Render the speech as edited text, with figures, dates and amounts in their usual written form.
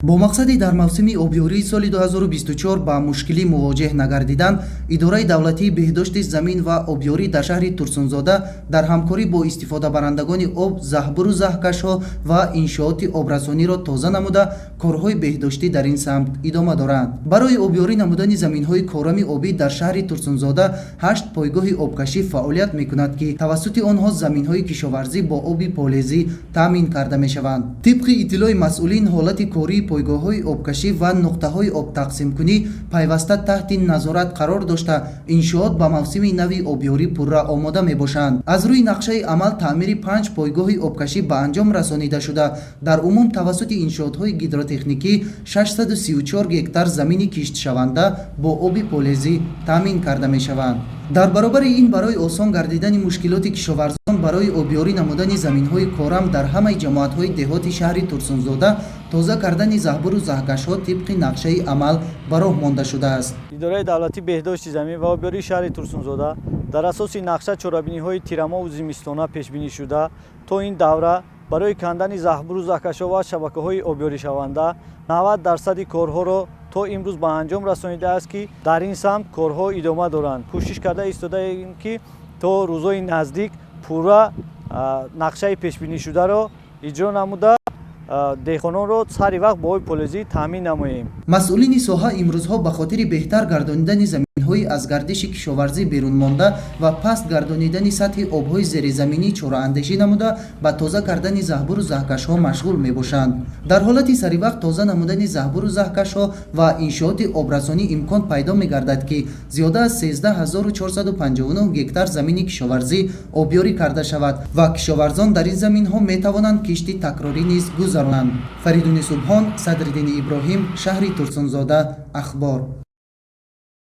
Бо мақсади дар мавсими обёрии соли 2024 ба мушкилӣ мувоҷеҳ нагардидан, Идораи давлатии беҳдошти замин ва обёрӣ дар шаҳри Турсунзода дар ҳамкорӣ бо истифодабарандагони об заҳбуру заҳкашҳо ва иншооти обрасониро тоза намуда, корҳои беҳдоштӣ дар ин самт идома доранд. Барои обёрӣ намудани заминҳои корами обӣ дар шаҳри Турсунзода 8 пойгоҳи обкашӣ фаъолият мекунад, ки тавассути онҳо заминҳои кишоварзӣ бо оби полезӣ таъмин карда мешаванд. Тибқи иттилои масъулин, ҳолати кории пойгоҳҳои обкашӣ ва нуқтаҳои обтақсимкунӣ пайваста таҳти назорат қарор дошта, иншоот ба мавсими нави обёрӣ пурра омода мебошанд. Аз рӯи нақшаи амал таъмири 5 пойгоҳи обкашӣ ба анҷом расонида шуда, дар умум тавассути иншоотҳои гидротехникӣ 634 гектар замини киштшаванда бо оби полезӣ таъмин карда мешаванд. Дар баробари ин, барои осон гардидани мушкилоти кишоварзон барои обёрӣ намудани заминҳои корам дар ҳамаи ҷамоатҳои деҳоти шаҳри Турсунзода тоза кардани заҳбуру заҳкашҳо тибқи нақшаи амал ба роҳ монда шудааст. Идораи давлатии беҳдошти замин ва обёрии шаҳри Турсунзода дар асоси нақша чорабиниҳои тирамоҳу зимистона пешбинӣ шуда, то ин давра барои кандани заҳбуру заҳкашҳо ва шабакаҳои обёришаванда 90% корҳоро то имрӯз ба анҷом расонидааст, ки дар ин самт корҳо идома доранд. Кӯшиш карда истодаем, ки то рӯзҳои наздик пурра нақшаи пешбинишударо иҷро намуда, деҳқононро сари вақт бо оби полезӣ таъмин намоем. Масъулини соҳа имрӯзҳо ба хотири беҳтар гардонидани заминҳои аз гардиши кишоварзӣ берун монда ва паст гардонидани сатҳи обҳои зеризаминӣ чораандешӣ намуда, ба тоза кардани заҳбуру заҳкашҳо машғул мебошанд. Дар ҳолати саривақт тоза намудани заҳбуру заҳкашҳо ва иншооти обрасонӣ имкон пайдо мегардад, ки зиёда аз 13 459 гектар замини кишоварзӣ обёрӣ карда шавад ва кишоварзон дар ин заминҳо метавонанд кишти такрорӣ низ гузаронанд. Фаридуни Субҳон, Садриддини Иброҳим, шаҳри Турсунзода, Ахбор.